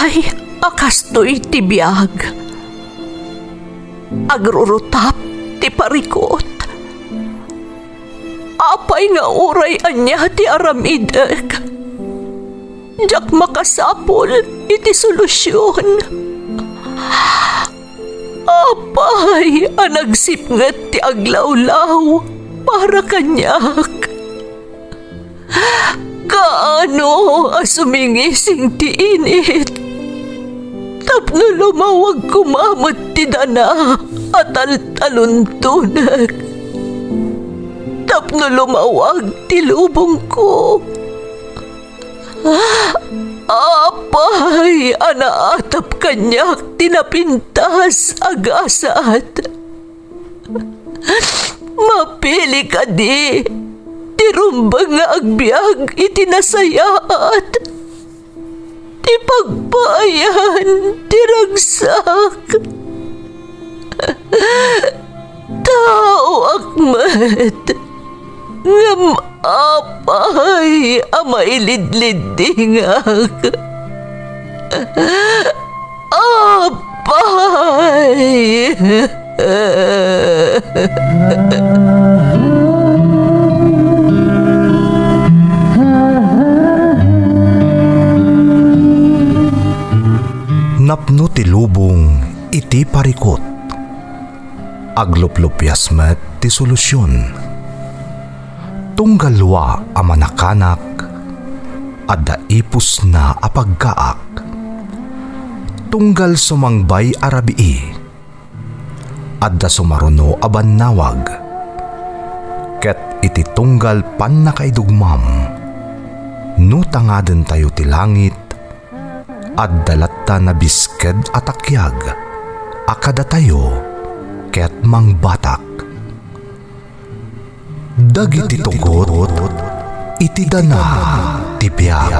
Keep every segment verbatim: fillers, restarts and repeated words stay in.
Ay, a kastoy ti biag. Agrurutap ti parikut. Apay nga uray ania ti aramidek, diak makasapul iti solusion. Apay a nagsipnget ti aglawlaw para kaniak? Kaano a sumingising ti init tapno lumawag koma met ti dana a taltaluntonek, tapno lumawag ti lubongko? Apay a naatap kaniak ti napintas a gasat? Mapili kadi ti rumbeng nga agbiag iti nasayaat, ti pagpaayan ti ragsak? Taoak met, ngem apay a mailidliddingak? Apay! Napno ti lubong iti parikut. Agluplupias met ti solusion. Tunggal lua a manakanak, adda ipusna a pagkaak. Tunggal sumangbay a rabii, adda sumaruno a bannawag. Ket iti tunggal pannakaidugmam, no tangadentayo ti langit, adda latta nabisked a takiag a kadatayo ket mangbatak. Dagiti tugot iti dana ti biag.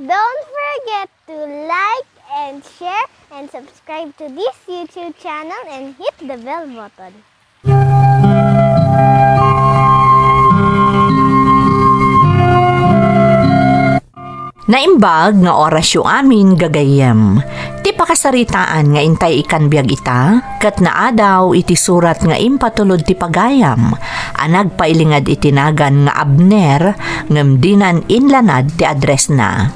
Don't forget to like and share and subscribe to this YouTube channel and hit the bell button. Naimbag nga orasyo amin, gagayyem. Ti pakasaritaan nga intay ikan biag ita, ket naadaw iti surat nga impatulod ti pagayam a nagpailinged iti nagan nga Abner, ngem dinan inlanad ti addressna.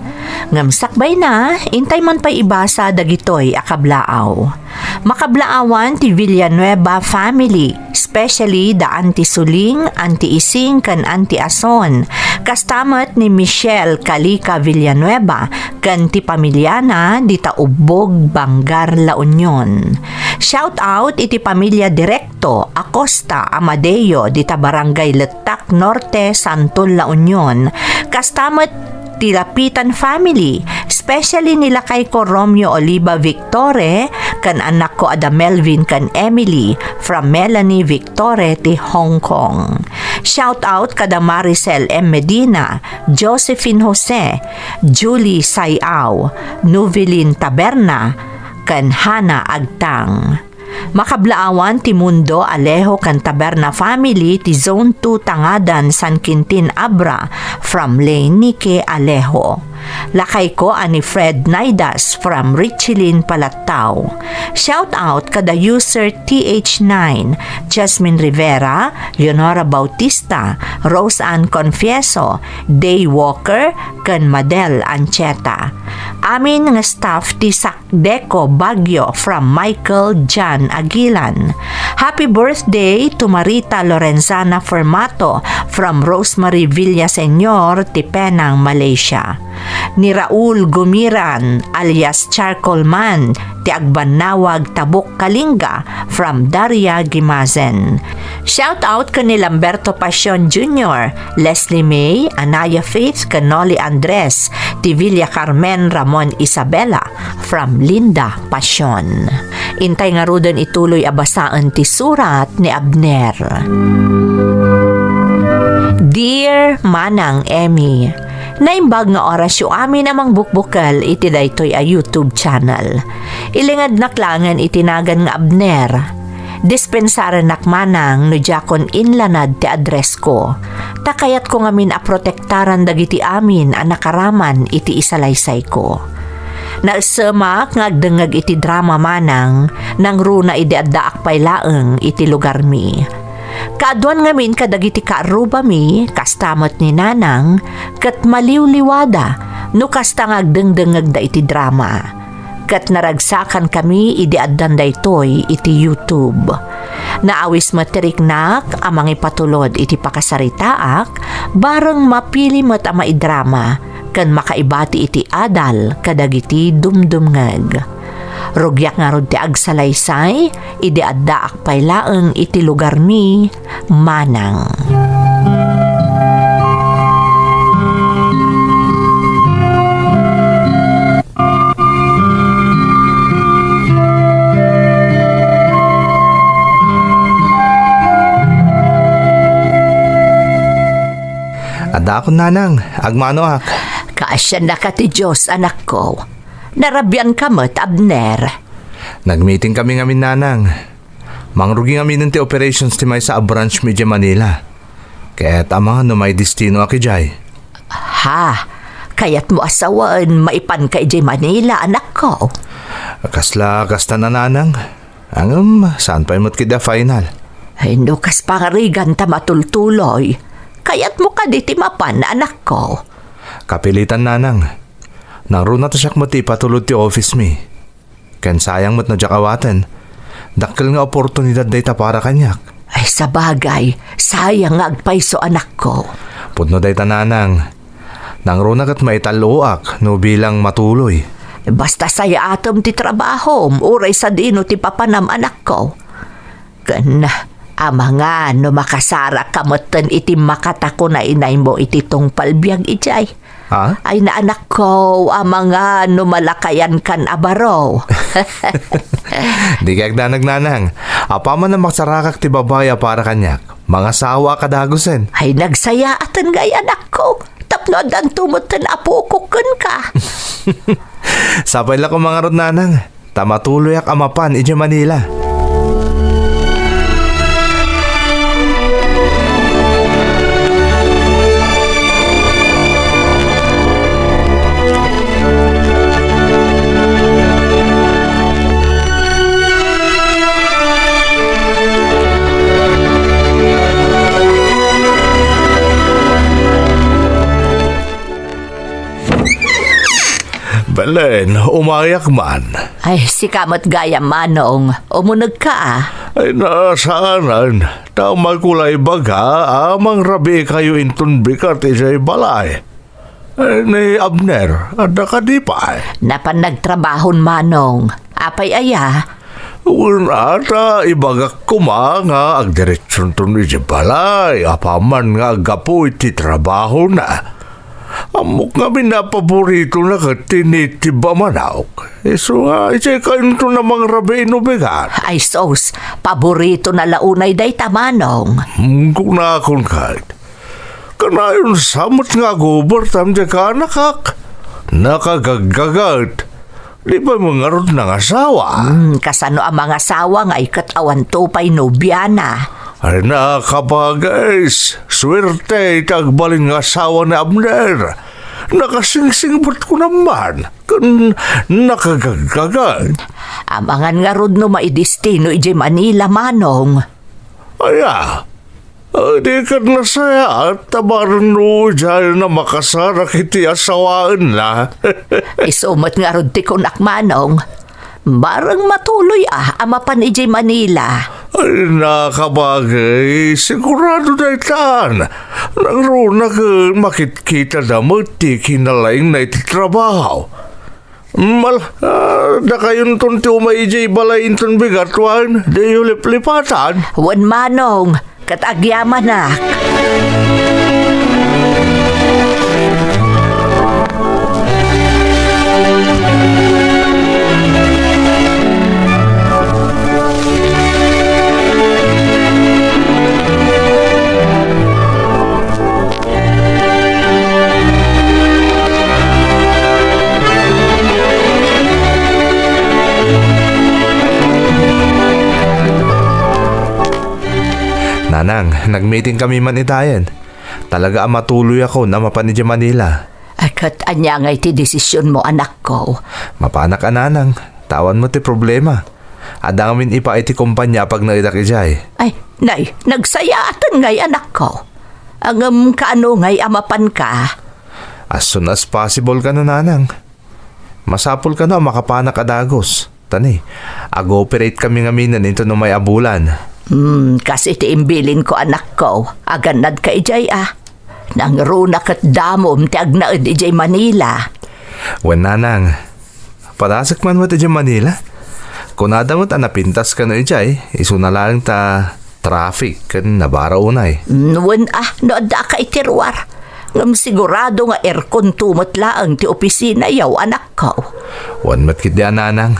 Ngem sakbayna, intay man pay ibasa dagitoy a kablaaw. Makablaawan ti Villanueva family, especially da Auntie Suling, Auntie Ising, ken Auntie Ason. Kasta met ni Michelle Calica Villanueva ken ti pamiliana dita Ubbog, Bangar, La Union. Shout out iti pamilya Directo, Acosta, Amadeo, dita Barangay Lettak Norte, Santol, La Union. Kasta met ti Lapitan family, especially ni lakayko Romeo Oliva Victore ken annakko a da Melvin ken Emily from Melanie Victore ti Hong Kong. Shout out kada Maricel M. Medina, Josephine Jose, Julie Sayao, Novelin Taberna, ken Hana Agtang. Makablaawan ti Mundo Alejo ken Taberna family ti Zone two Tangadan, San Quintin, Abra, from Lay Nike Alejo. Lakayko a ni Fred Naidas from Richilin, Palatao. Shout out kada user T H nine, Jasmine Rivera, Leonora Bautista, Rose Ann Confieso, Day Walker, ken Madel Ancheta. Amin nga staff ti Sak Deco Baguio from Michael John Aguilan. Happy birthday to Marita Lorenzana Formato from Rosemary Villaseñor ti Penang, Malaysia. Ni Raul Gumiran alias Charcoal Man ti agbannawag Tabuk Kalinga from Daria Gimazen. Shout out ken ni Lamberto Pasion Junior, Leslie May, Anaya Faith, ken Noli Andres, ti Villa Carmen Ramon Isabela from Linda Pasion. Intay ngaruden ituloy a basaen ti surat ni Abner. Dear Manang Emmy, naimbag nga orasyo amin a mangbukbukel iti daytoy a YouTube channel. Ilingednak laengen iti nagan nga Abner. Dispensarennak manang no diakon inlanad ti addressko. Ta kayatko ngamin a protektaran dagiti amin a nakaraman iti isalaysayko. Naessemak nga agdengngeg iti drama manang, nangruna idi addaak pay laeng iti lugarmi. Kaaduan ngamin kadagiti kaarrubami, kasta met ni Nanang, ket maliwliwada no kasta nga agdengdengngegda iti drama. Ket naragsakankami idi addan daytoy iti YouTube. Naawis met ti riknak a mangipatulod iti pakasaritaak, bareng mapili met a maidrama ken makaibati iti adal kadagiti dumdumngeg. Rugiak ngarud ti agsalaysay idi addaak pay laeng iti lugarmi, manang. Addaakon, Nanang. Agmanoak. Kaasiannaka ti Dios, anakko. Narabianka met, Abner. Nagmeeting kami ngamin, Nanang. Mangrugi ngaminen ti operations ti maysa a branch mi idiay Manila. Ket amangan no maidestinoak idiay. Ha? Kayatmo a sawen maipanka idiay Manila, anakko? Kasla kasta, Nanang. Ngem, saan pay met ketdi a final. Ay, no kas pangarigan ta matultuloy, kayatmo kadi ti mapan, anakko? Kapilitan, Nanang. Nangruna ta siak met ti ipatulod ti office mi. Ken sayang met no diak awaten. Dakkel nga oportunidad dayta para kaniak. Ay, sabagay, sayang nga agpayso, anakko. Pudno dayta, Nanang. Nangruna ket maitalloak no bilang matuloy. Basta sayaatem ti trabahom, uray sadino ti papanam, anakko. Ken amangan no makasarakka metten iti makatakunaynaymo iti tungpal biag idiay. Ha? Ay, anakko, amangan no malakayankan a baro. Dika agdanag, Nanang. Apaman a masarakak ti babai a para kaniak, mangasawaak a dagusen. Ay, nagsayaaten ngay, anakko. Tapno addanto metten apok kenka. Sapay la koma ngarud, Nanang, ta matuloyak a mapan idiay Manila. Belen, umayak man. Ay, sika met gayam, Manong. Umunegka, a. Ay, nasaanan. Ta umay ko la ibaga a mangrabii kayo inton bigat idiay balay. Ay, ni Abner, adda kadi pay? Napan nagtrabahon, Manong. Apay aya? Wen, a, ta ibagak koma nga agdiretsonton idiay balay, apaman nga aggapu iti trabahona. Ammok ngamin a paboritona ket tinitib a manok. Isu nga, idiay kayonton a mangrabii no bigat. Ay sus, paboritona la unay dayta, Manong. Hmm, kunakon ket. Kanayon sa met nga ag-overtime diay kaanakak. Nakagaggagat. Di pay met ngarud nangasawa. Hmm, kasano a mangasawa nga iket awanto pay nobiana? Ay, nakabagis. Suerte iti agbalin nga asawa ni Abner. Nakasingsingpet ko naman. Ken nakagaggagat. Amangan ngarud no maidestino idiay Manila, Manong. Aya, di ket nasayaat, ta bareng no diayon a makasarak iti asawaenna. Isu met ngarud ti kunak, Manong. Bareng matuloy a, a mapan idiay Manila. Ay, nakabagis, sigurado daytan. Nangruna ket makitkitada met ti kinalaingna iti trabaho. Mal, ah, dakayonton ti umay idiay balay inton bigat wen diyo liplipatan. Wen, Manong, ket agyamanak. Nanang, nagmeeting kami man itayen. Talaga a matuloyakon a mapan idiay Manila. Ay, ket ania ngay ti desisionmo, anakko? Mapanak a, Nanang, ta awan met ti problema. Adda ngamin ipaay ti kompania a pagnaedak idiay. Ay, nay, nagsayaaten ngay, anakko. Ngem kaano ngay a mapanka? As soon as possible kano, Nanang. Masapul kano a makapanak a dagus. Ta ni, ag-ooperate kami ngaminen inton umay a bulan. Hmm, kas iti imbilinko, anakko, agannadka idiay a. Nangruna ket damom ti agnaed idiay Manila. Wen, Nanang, padasek man met idiay Manila. Kunada met a napintas kano idiay, isuna laeng ta traffic ken nabara unay. Mm, wen a, no addaka iti ruar. Ngem sigurado nga aircon to met laeng ti opisinayo, anakko. Wen met ketdi a, Nanang.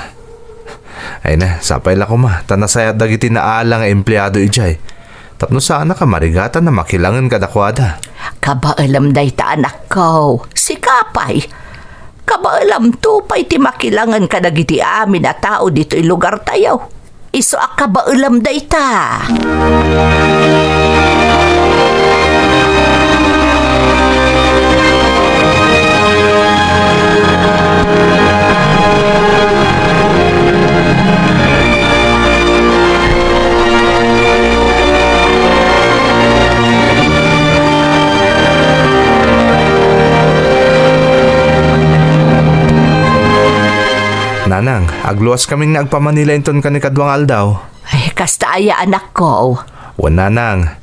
Ay na, sapay la koma, ta nasayaat dagiti naala nga empleado idiay. Tapno saanak a marigatan a makilangen kadakuada. Kabaelam dayta, anakko. Sika pay. Kabaelamto pay ti makilangen kadagiti amin a tao ditoy lugartayo. Isu a kabaelam dayta. Nanang, agluas kamin nga agpamanila inton kanikadua nga aldaw. Ay, kasta aya, anakko? Wen, Nanang,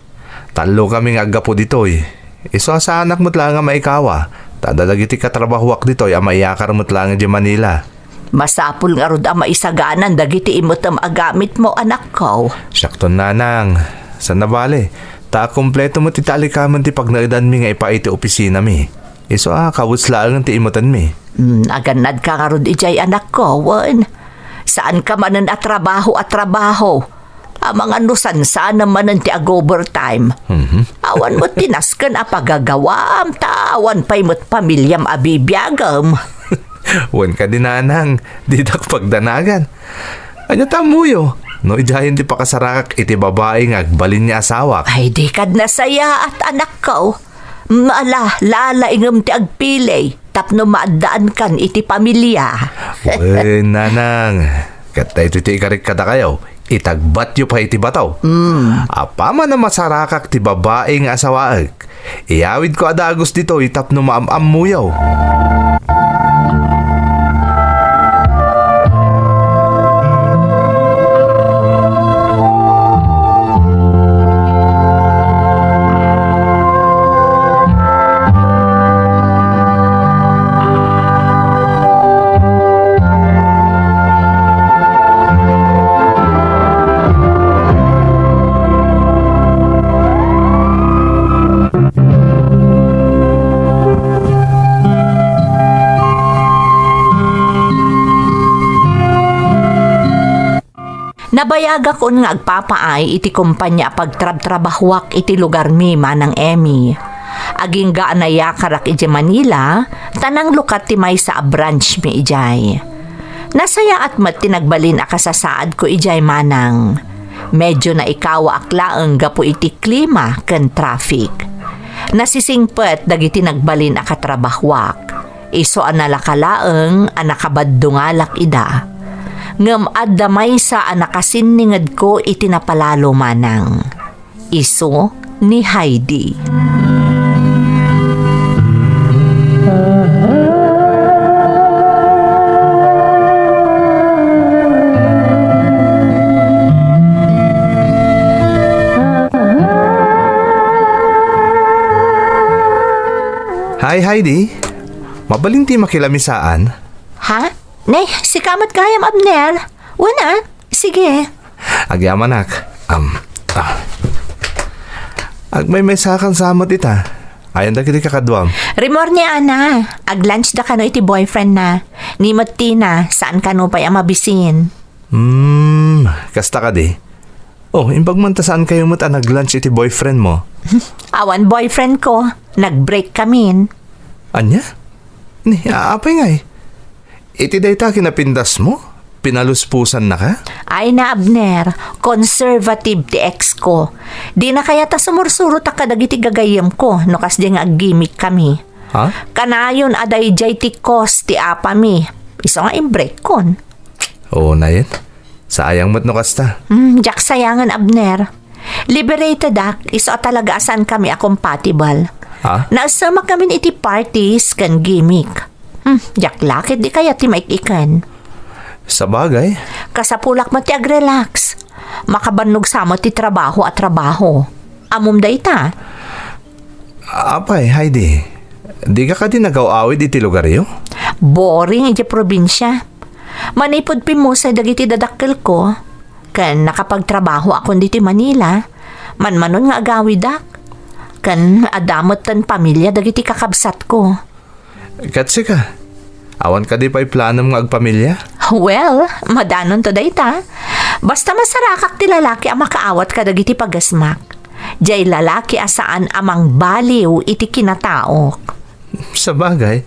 tallo kami nga aggapu ditoy. Isu a saanak met laeng a maikawa, ta adda dagiti katrabahoak ditoy a maiyakar met laeng idiay Manila. Masapul ngarud a maisaganan dagiti imetem a gamitmo, anakko. Siakton, Nanang. Saan a bale, ta kumpleto met iti alikamen ti pagnaedanmi nga ipaay ti opisinami. Isu a kawes laeng ti imetenmi. Hmm, agannadka ngarud idiay, anakko, wen? Saanka manen a trabaho a trabaho. Amangan no sansanam manen ti ag-overtime. Mhm. Awan met ti nasken a pagagawaam, ta awan pay met pamiliam a bibiagem. Wen kadi, Nanang, didak pagdanagan. Ania ta ammoyo, no idiayen ti pakasarakak iti babai nga agbalin nga asawak? Ay, dika nasayaat, anakko. Ala, lalaingem ti agpili tapno maaddaankan iti pamilia. Wen, Nanang, ket daytoy ti ikarik kadakayo, itagbatyo pay iti bato. Mm. Apaman a masarakak ti babai nga asawaek, iyawidko a dagus ditoy tapno maam-ammoyo. Nabayagakon nga agpapaay iti kompania a pagtrabtrabahoak iti lugarmi, Manang Emmy. Agingga a nayakarak idiay Manila, ta nanglukat ti maysa a branch mi idiay. Nasayaat met ti nagbalin a kasasaadko idiay, Manang. Medyo naikawaak laeng gapu iti klima ken traffic. Nasisingpet dagiti nagbalin a katrabahoak. Isu a nalaka laeng a nakabaddungalak ida. Ngem adda maysa a nakasinningedko iti napalalo, Manang. Isu ni Heidi. Hi, Heidi. Mabalin ti makilamisaan? Ha? Ne, sika met gayam, Abner. Wen a, sige. Agyamanak. Am, ah. Agmaymaysakan sa met ita. Ayan dagiti kakaduam. Rimmuar ni Ana, ag-lunch da kano iti boyfriend na. Ni met Tina, saan kano pay a mabisin. Hmm, kasta kadi? Oh, imbag man ta saan kayo met a nag-lunch iti boyfriend mo? Awan boyfriend ko. Nag-break kamin. Anya? Ni, a-, apay ngay? Iti dayta kinapintas mo? Pinaluspusannaka? Ay na, Abner, conservative ti ex ko. Dina kayat a sumursurotak kadagiti gagayyemko no kasdi nga aggimik kami. Ha? Kanayon a daydiay ti cause ti apami. Isu nga imbrekkon. Oo na yun. Sayang met no kasta. Hmm, diak sayangan, Abner. Liberated ak, isu a talaga a saan kami a compatible. Ha? Naesemak ngamin iti parties ken gimik. Hmm, diak la ket di kayat ti maik-iken. Sabagay. Kasapulak met ti agrelax. Makabannog sa met ti trabaho a trabaho. Ammom dayta? Apay, Heidi, dika kadi nagaw-awid iti lugaryo? Boring iti probinsia. Manipud pimmusay dagiti dadakkelko, ken nakapagtrabahoakon ditoy Manila, manmanon nga agawidak. Ken adda metten pamilia dagiti kakabsatko. Ket sika, awan kadi pay planom nga agpamilia? Well, madanonto dayta. Basta masarakak ti lalaki a makaawat kadagiti pagasmak. Diay lalaki a saan a mangbaliw iti kinataok. Sabagay,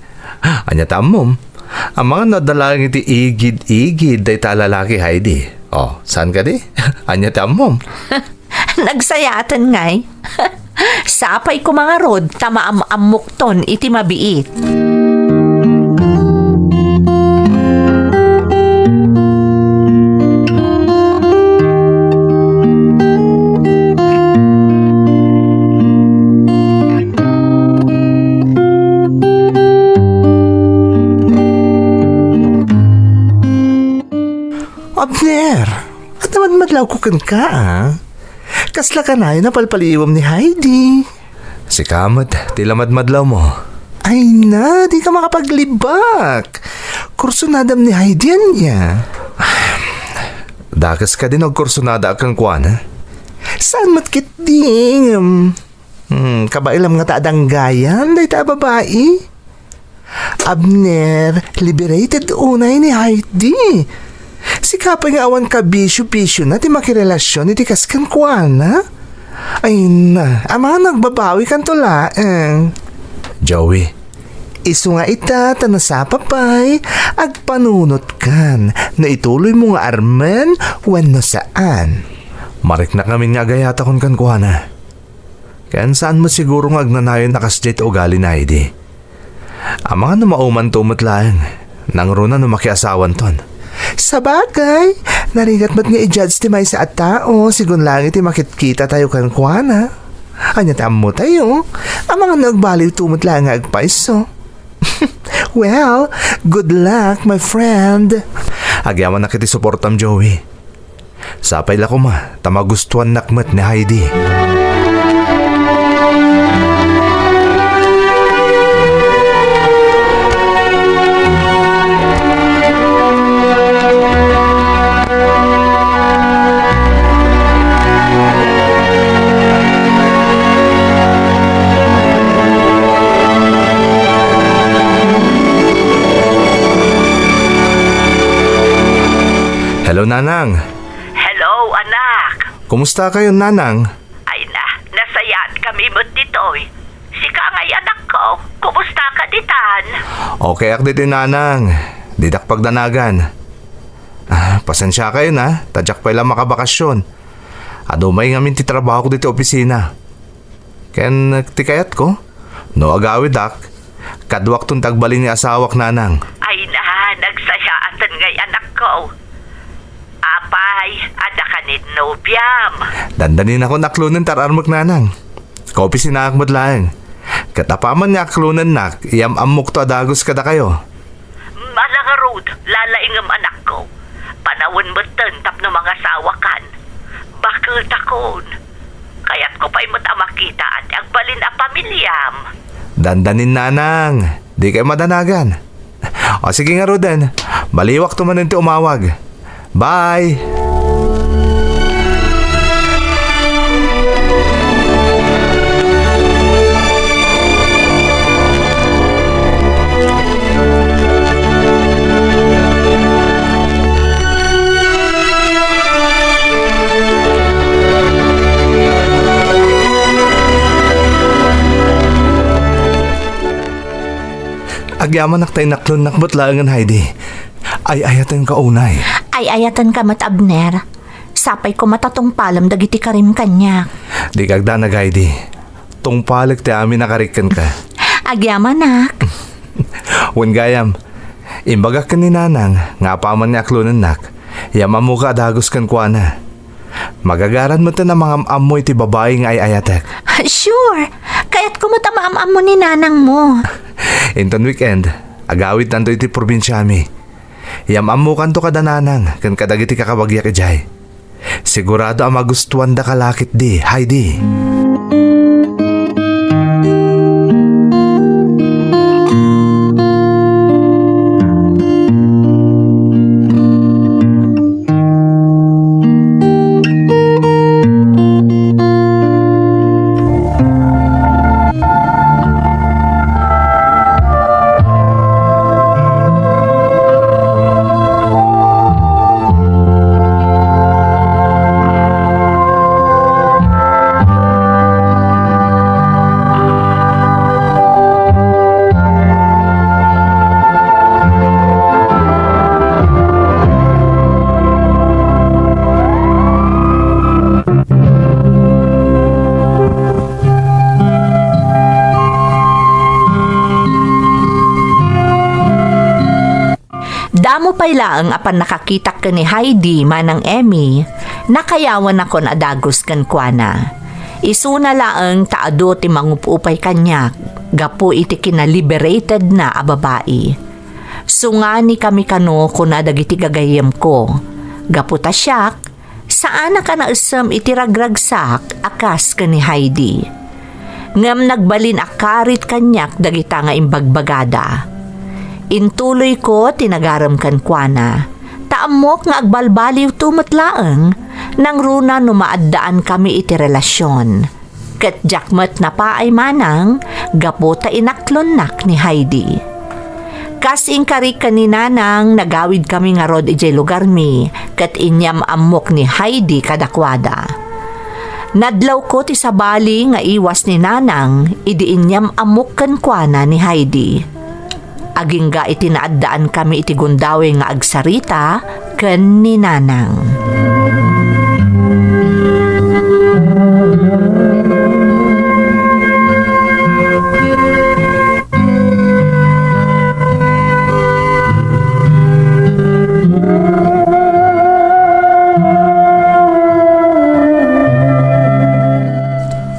ania ti ammom? Amangan no adda laeng iti igid-igid dayta a lalaki, Heidi. Oh, saan kadi? Ania ti ammom? Nagsayaaten ngay. Sapay ko mangarud ta maam-ammokton iti mabiit. Abner, adda madmadlawko kenka, a? Kasla kanayon a palpaliiwem ni Heidi? Sika met ti la madmadlawmo. Ay na, dika makapaglibak. Kursunadam ni Heidi, ania? Dakes kadi no agkursunadaak kenkuana? Saan met ketdi? Hmm, kabaelam ngata a danggayan dayta a babai? Abner, liberated unay ni Heidi. Sika pay nga awan kabisyo-bisyona ti makirelasyon iti kas kenkuana? Ay na, amangan no agbabawikanto laeng. Joey. Isu nga ita ta nasapa pay, agpanunotkan no ituloymo nga armen wenno saan. Mariknak ngamin nga agayatakon kenkuana. Ken saan met siguro nga agnanayon a kasdiay ti ugali ni Heidi. Amangan no maumanto met laeng, nangruna no makiasawanton. Sabagay, narigat met nga i-judge ti maysa a tao, sigun laeng iti makitkitatayo kenkuana. Ania ti ammotayo? Amangan no agbaliwto met laeng nga agpayso. Well, good luck, my friend. Agyamanak iti suportam, Joey. Sapay la koma ta magustuannak met ni Heidi. Hello, Nanang. Hello, anak. Kumusta kayo, Nanang? Ay na, nasayaat kami met ditoy. Sika ngay, anakko, kumusta ka ditan? Okay ak ditoy, Nanang. Didak pagdanagan. Ah, pasensya kayo na, ta diak pay la makabakasyon. Adu may ngamin ti trabahok ditoy opisina. Ken ti kayatko, no agawidak, kaduakton ti agbalin ni asawak, Nanang. Ay na, nagsayaaten ngay, anakko. Apay, adda kanin nobiam? Dandaninakon aklonen ti ar-armek, Nanang. Kaopisinaak met laeng. Ket apaman nga aklonennak, iyam-ammokto a dagus kadakayo. Ala ngarud, lalaingem, anakko. Panawen metten tapno mangasawakan. Baketakon. Kayatko pay met a makitaak ti agbalin a pamiliam. Dandanin, Nanang. Dikay madanagan. O, sige ngaruden. Baliwakto manen ti umawag. Bye! Agyamanak ta inaklonnak met laengen, Heidi. Ay-ayatenka unay. Ay-ayatenka met, Abner. Sapay koma ta tungpalem dagiti karim kaniak. Dika agdanag, Heidi. Tungpalek ti amin a karik kenka. Agyamanak. Wen gayam, imbagak ken ni Nanang nga apaman nga aklonennak, yam-ammoka a dagus kenkuana. Magagaran met a mangam-ammo iti babai nga ay-ayatek. Sure! Kayatko met a maam-ammo ni nanangmo. Inton weekend, agawidtanto iti probinsiami. Yam-ammokanto kada nanang ken kadagiti kakabagiak idiay. Sigurado a magustuandaka la ketdi, Heidi. Damo pay laeng a pannakakitak ken ni Heidi, Manang Emmy, nakayawanakon a dagus kenkuana. Isuna laeng ta adu ti mangup-upay kaniak gapu iti kinaliberatedna a babai. Sunganikami kano, kuna dagiti gagayyemko, gapu ta siak, saanak a naessem iti ragragsak a kas ken ni Heidi. Ngem nagbalin a karit kaniak dagita nga imbagbagada. Intuloyko ti nagarem kenkuana, ta ammok nga agbalbaliwto met laeng nangruna no maaddaankami iti relasion. Ket diak met napaay manang gapu ta inaklonnak ni Heidi. Kas inkari ken ni Nanang, nagawidkami ngarud idiay lugarmi, ket inyam-ammok ni Heidi kadakuada. Nadlawko ti sabali nga iwas ni Nanang idi inyam-ammok kenkuana ni Heidi. Agingga iti naaddaankami iti gundaway nga agsarita ken ni Nanang.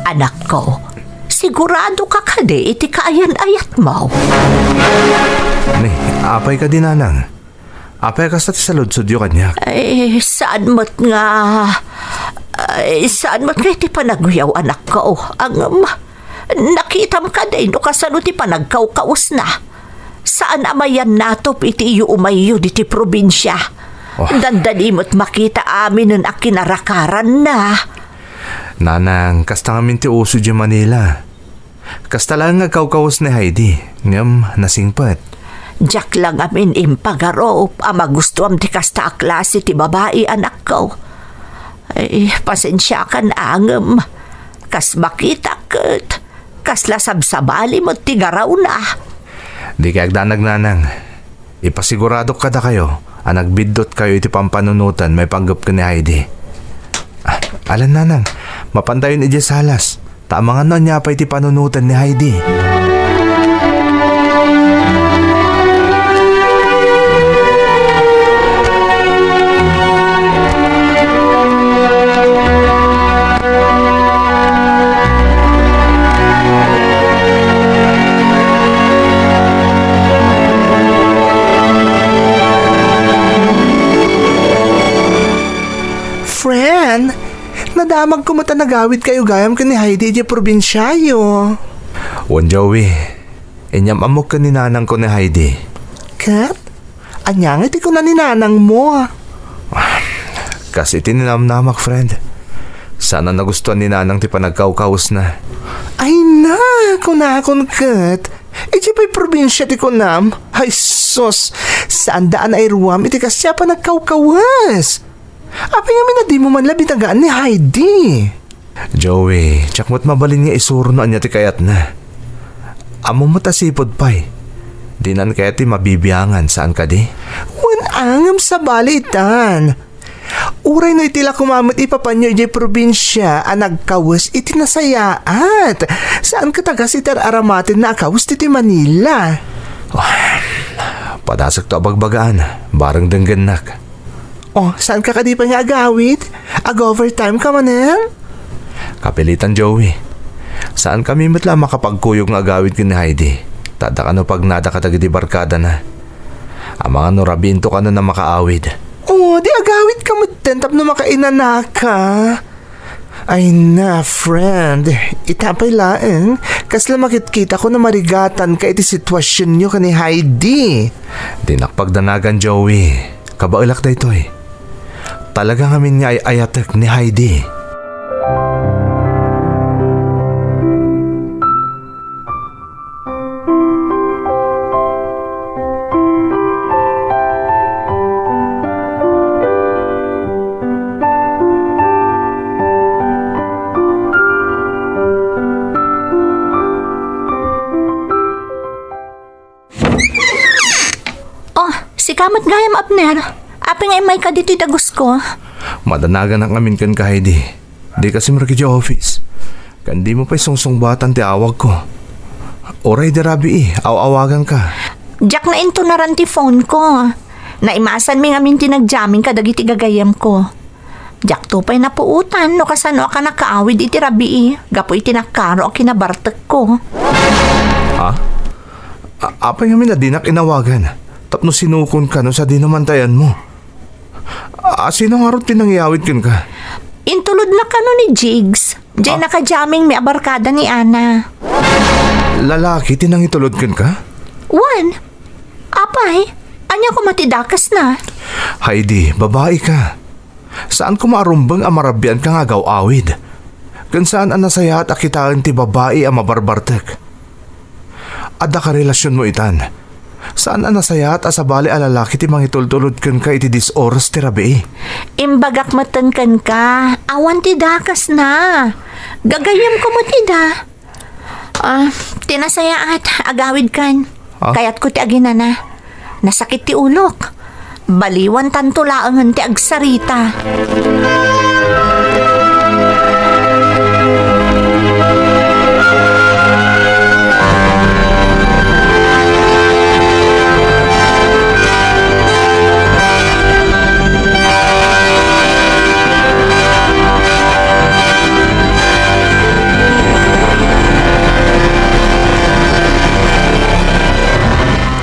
Anakko, sigurado ka kadi iti kaayan-ayatmo? Ni, apay kadi, Nanang? Apay a kasta ti saludsodyo kaniak? Ay, saan met nga, ay, saan met nga iti panagyaw, anakko. Ngem, nakitam kadi no kasano ti panagkawkawesna? Saan a mayan natop iti iyuumayyo diti probinsia. Oh. Dandani met makita aminen a kinarakaranna. Nanang, kasta ngamin ti uso idiay Manila. Kasta laeng nga agkawkawes ni Heidi, ngem nasingpet. Diak la ngamin impagarup a magustuam ti kasta a klase ti babai, anakko. Ay, pasensiakan, ngem kas makitak ket kasla sabsabali met ti garawna. Dika agdanag, Nanang. Ipasiguradok kadakayo a nagbiddutkayo iti pampanunotan maipanggep ken ni Heidi. Ah, alan, Nanang, mapantayon idiay salas, ta amangan no ania pay ti panunotan ni Heidi. Friend, nadamagko met a nagawidkayo gayam ken ni Heidi idiay probinsiayo. Wen, Joey, inyam-ammok ken ni nanangko ni Heidi. Ket? Ania ngay ti kuna ni nanangmo? Kas iti ninamnamak, friend. Saan a nagustuan ni nanang ti panagkawkawesna. Ay na, kunakon ket. Idiay pay probinsia ti kunam? Ay sus, saanda a nairuam iti kasdiay a panagkawkawes. Apay ngamin a dimo man la binagaan ni Heidi? Joey, diak met mabalin nga isuro no ania ti kayatna. Ammom met a sipud pay. Dinan kayat ti mabibiangan, saan kadi? Wen, ngem sabali itan. Uray no iti la koma met ipapanyo idiay probinsia a nagkawes iti nasayaat. Saan ket a kas iti ar-aramatenna a kawes ditoy Manila. Padasekto a bagbagaan, bareng denggennak. Oh, saan ka kadi pay nga agawid? Ag-overtime ka manen? Kapilitan, Joey. Saan kami met la makapagkuyog nga agawid ken ni Heidi. Ta adda kano pagnada kadagiti barkadana. Amangan no rabiinto kano a makaawid. Oh, di agawid ka metten tapno makainanaka. Ay na, friend. Ita pay laeng, kasla makitkitako no marigatan ka iti situasionyo ken ni Heidi. Dinak pagdanagan, Joey. Kabaelak daytoy. Talaga ngamin nga ay-ayatek ni Heidi. Oh, sika met gayam, Abner. Apay nga immayka ditoy dagusko? Madanaganak ngamin kenka, Heidi. Dika simrek idiay office. Ken dimo pay sungsungbatan ti awagko. Uray di rabii, aw-awaganka. Diak naintunaran ti phoneko. Naimasanmi ngamin ti nagjamming kadagiti gagayyemko. Diakto pay napuotan no kasano a nakaawid iti rabii gapu iti nakaro a kinabartekko. Ha? A-, apay ngamin a dinak inawagan tapno sinukonka no sadino man ti ayanmo? A-, sino ngarud ti nangyawid kenka? Intulodnak kano ni Jigs. Diay Ah? nakajammingmi a barkada ni Ana. Lalaki ti nangitulod kenka? Wen. Apay, ania koma ti dakesna? Heidi, babai ka. Saan koma a rumbeng a marabian ka nga agaw-awid. Ken saan a nasayaat a kitaen ti babai a mabarbartek. Adda ka relasionmo itan. Saan a nasayaat a sabali a lalaki ti mangitultulod kenka iti dis oras ti rabii. Imbagak metten kenka, awan ti dakesna. Gagayyemko met ida. Ah, ti nasayaat, agawidkan. Ah? Kayatko ti aginana. Nasakit ti ulok. Baliwan tanto laengen ti agsarita.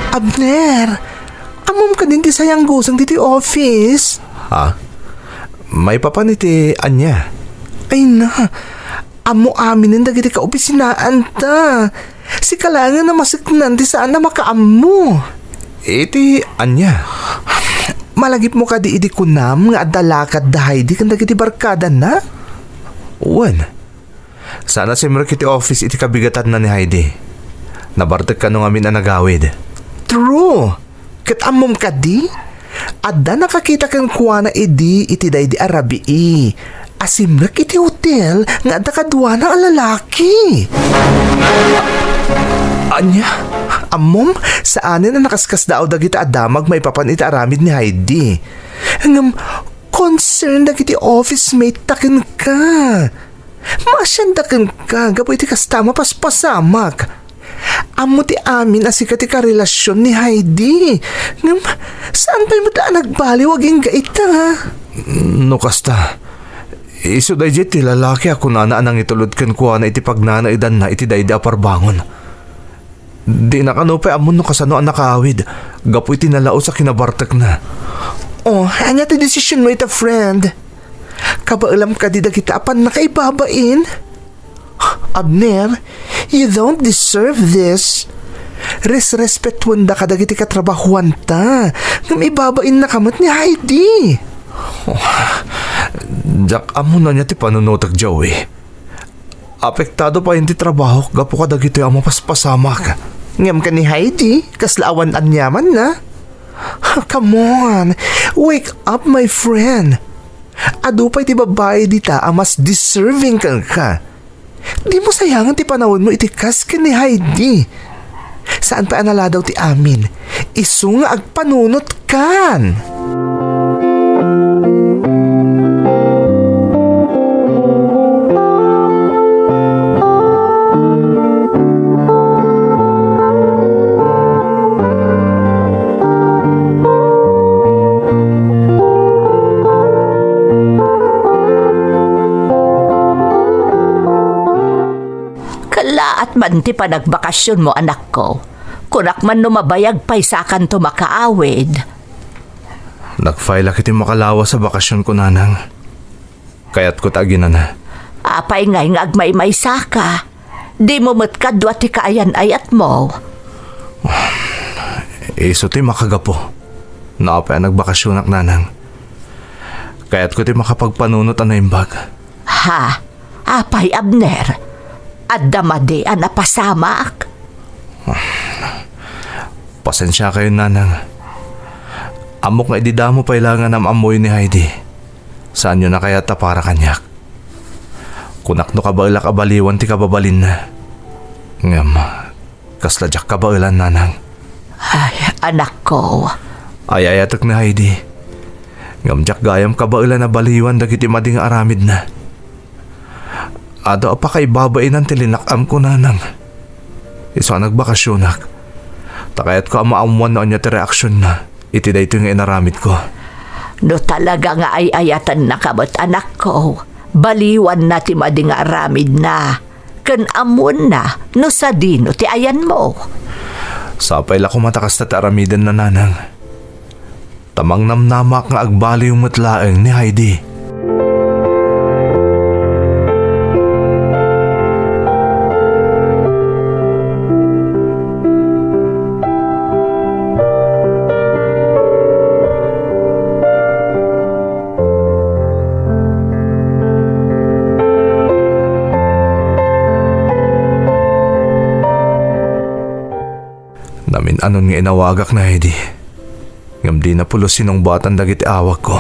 Abner, ammom kadin ti sayanggusen ditoy office? Ha? Maipapan iti ania? Ay na, ammo aminen dagiti kaopisinaanta. Sika laengen a maseknan ti saan a makaammo. Iti ania? Malagipmo kadi idi kunam nga adda lakad da Heidi ken dagiti barkadana? Wen. Saan a simrek iti office iti kabigatanna ni Heidi. Nabartek kano ngamin a nagawid. True. Ket ammom kadi? Adda nakakita kenkuana idi iti daydi a rabii a simrek iti hotel nga adda kaduana a lalaki. Ania? Ammom, saanen a nakaskasdaaw dagita a damag maipapan iti aramid ni Heidi. Ngem concern dagiti office mate ta kenka. Maasianda kenka gapu iti kasta a mapaspasamak. Ammo ti amin a sika ti karelasion ni Heidi. Ngem, saan pay met a nagbaliw agingga ita? No kasta, isu daydiay ti lalaki a kunana a nangitulod kenkuana iti pagnanaedanna iti daydi a parbangon. Dina kano pay ammon no kasano a nakaawid gapu iti nalaus a kinabartekna. Oh, ania ti desisionmo ita, friend? Kabaelam kadi dagita a pannakaibabain? Abner, you don't deserve this. Resrespetuenda kadagiti katrabahuanta. Ngem ibabainnaka met ni Heidi. Oh, diak ammo no ania ti panunotek, Joey. Apektado pay ti trabahok gapu kadagitoy a mapaspasamak. Ngem ken ni Heidi, kasla awan aniamanna. Come on, wake up, my friend. Adu pay ti babai dita a mas deserving kenka. Dimo sayangen ti panawenmo iti kas ken ni Heidi. Saan pay a naladaw ti amin. Isu nga agpanunotkan. Kallaat man ti panagbakasionmo, anakko. Kunak man no mabayag pay sakanto makaawid. Nag-file-ak iti makalawas a bakasionko, nanang. Kayatko ta aginana. Apay ngay nga agmaymaysaka? Dimo met kadua ti kaayan-ayatmo. Isu ti makagapu. No apay a nagbakasionak, nanang. Kayatko ti makapagpanunot a naimbag. Ha? Apay, Abner? Adda madi a napasamak? Pasensiakayon, nanang. Ammok nga idi damo pay laeng a nam-ammoyo ni Heidi, saanyona kayat a para kaniak. Kunak no kabaelak a baliwan ti kababalinna. Ngem, kasla diak kabaelan, nanang. Ay, anakko. Ay-ayatek ni Heidi. Ngem diak gayam kabaelan a baliwan dagiti madi nga aramidna. Adu a pakaibabainan ti linak-amko, nanang. Isu a nagbakasionak. Ta kayatko a maammuan no ania ti reaksionna iti daytoy nga inaramidko. No talaga nga ay-ayatennaka met, anakko, baliwanna ti madi nga aramidna, ken ammoenna no sadino ti ayanmo. Sapay la koma ta kasta ti aramidenna, nanang. Ta mangnamnamak nga agbaliw met laeng ni Heidi. Namin-anon nga inawagak ni Heidi, ngem dina pulos sinungbatan dagiti awagko.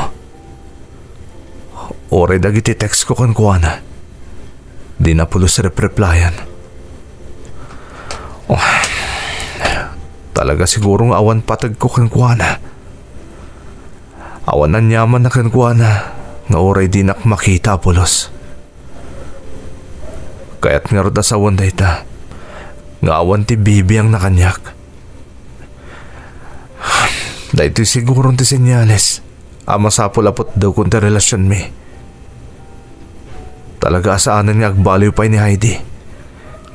Uray dagiti textko kenkuana, dina pulos repreplayan. Oh, talaga siguro nga awan pategko kenkuana. Awan aniamanna kenkuana nga uray dinak makita a pulos. Kayat ngarud a sawen dayta nga awan ti bibiangna kaniak. Daytoy siguron ti senyales a masapul a putdewkon ti relasionmi. Talaga a saanen nga agbaliw pay ni Heidi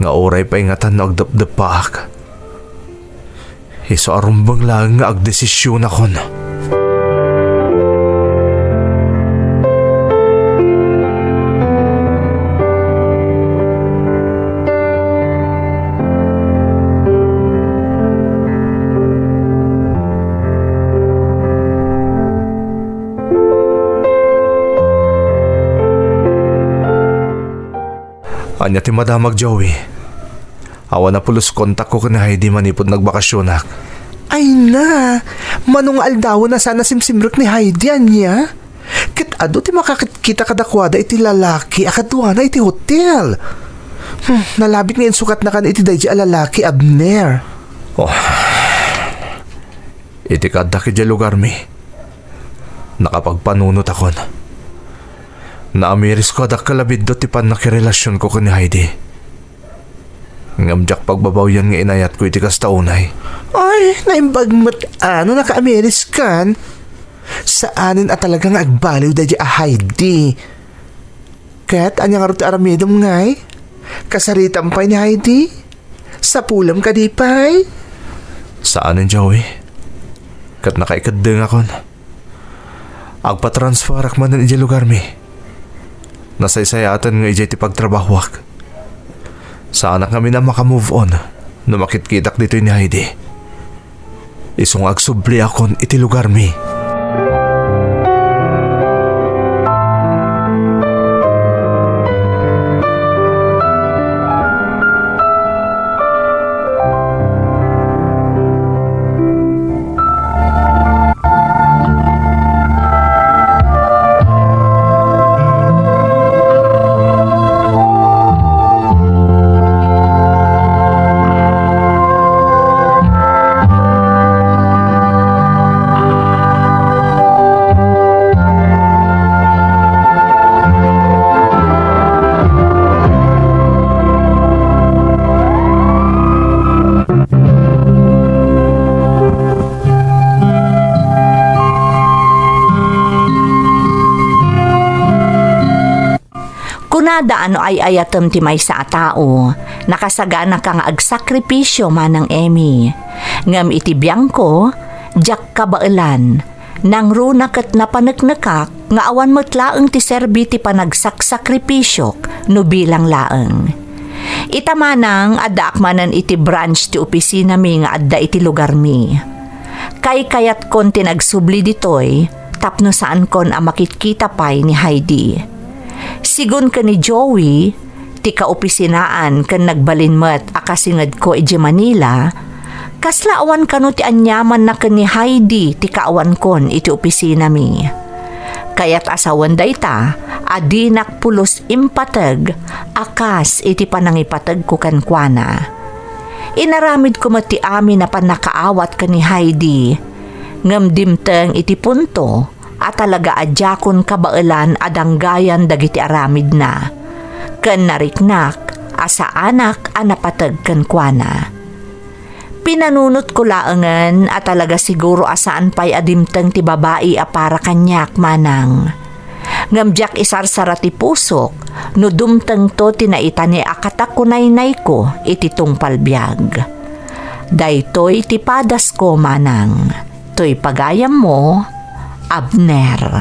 nga uray pay ngatan no agdepdeppaak. Isu a rumbeng laeng nga agdesisionakon. Ania ti madamag, Joey? Awan a pulos kontakko ken ni Heidi manipud nagbakasionak. Ay na, mano nga aldawen a saan a simsimrek ni Heidi, ania? Ket adu ti makakitkita kadakuada iti lalaki a kaduana iti hotel. Hmm, nalabit nga insukatnakan iti daydi a lalaki, Abner. Oh. Iti kaaddak idiay lugarmi, nakapagpanunotakon. Naamirisko a dakkel a biddut ti pannakirelasionko ken ni Heidi. Ngem diak pagbabawian nga inayatko iti kasta unay. Ay, naimbag met a no nakaamiriskan. Saanen a talaga nga agbaliw daydi a Heidi. Ket ania ngarud ti aramidem ngay? Kasaritam pay ni Heidi? Sapulem kadi pay? Saanen, Joey. Ket nakaikeddengakon. Agpatransferak manen idiay lugarmi. Nasaysayaaten nga idiay ti pagtrabahoak. Saanak ngamin a maka-move on. No makitkitak ditoy ni Heidi, isu nga agsubliakon iti lugarmi. Kunada a no ay-ayatem ti maysa a tao, nakasaganaka nga agsakripisio manang Emmy. Ngem iti biangko, diak kabaelan. Nangruna ket napaneknekak nga awan met laeng ti serbi ti panagsaksakripisio no bilang laeng. Ita manang, addaak manen iti branch ti opisinami nga adda iti lugarmi. Kaykayatkon ti nagsubli ditoy tapno saankon a makitkita pay ni Heidi. Sigun ken ni Joey, ti kaopisinaan ken nagbalin met a kasingedko idiay Manila, kasla awan kano ti aniamanna ken ni Heidi ti kaawankon iti opisinami. Kayat a sawen dayta a dinak pulos impateg a kas iti panangipategko kenkuana. Inaramidko met ti amin a pannakaawat ken ni Heidi, ngem dimteng iti punto a talaga a diakon kabaelan a danggayan dagiti aramidna, ken nariknak a saanak a napateg kenkuana. Pinanunotko laengen a talaga siguro a saan pay a dimteng ti babai a para kaniak manang. Ngem diak isarsara ti pusok no dumtengto ti naitani a katakunaynayko iti tungpal biag. Daytoy ti padasko manang. Toy pagayammo, Abner.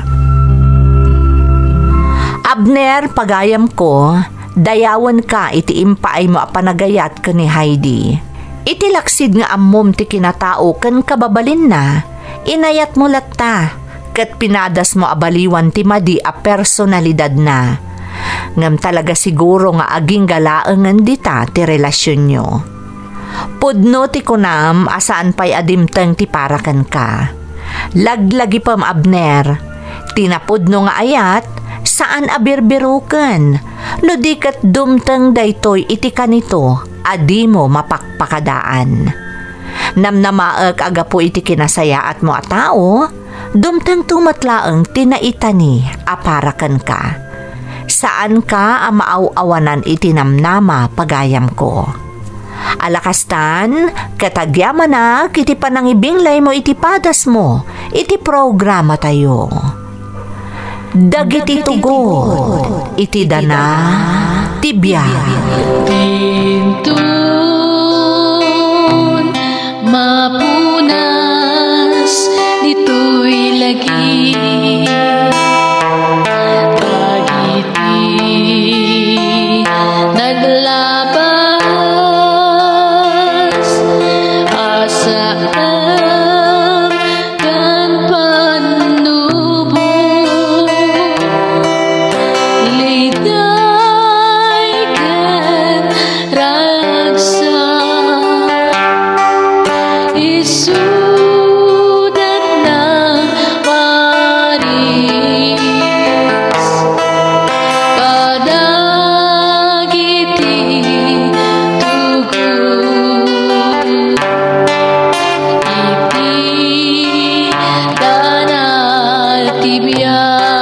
Abner, pagayamko, dayawenka iti impaaymo a panagayat ken ni Heidi. Iti laksid nga ammom ti kinatao ken kababalinna, inayatmo latta, ket pinadasmo a baliwan ti madi a personalidadna. Ngem talaga siguro nga agingga laengen dita ti relasionyo. Pudno ti kunam a saan pay a dimteng ti para kenka. Laglagipem, Abner. Ti napudno nga ayat, saan a birbiruken. No di ket dumteng daytoy iti kanito a dimo mapakpakadaan. Namnamaek a gapu iti kinasayaatmo a tao, dumtengto met laeng ti naitani a para kenka. Saanka a maaw-awanan iti namnama, pagayamko. Ala kastan, ket agyamanak iti panangibinglaymo iti padasmo iti programatayo. Dagiti tugot iti dana ti biag. Dintun mapunas ditoy lagi. Dagiti naglabas a saan ken pannubo, liday ken ragsak, isuda nang paris kadagiti tugot iti dana ti biag.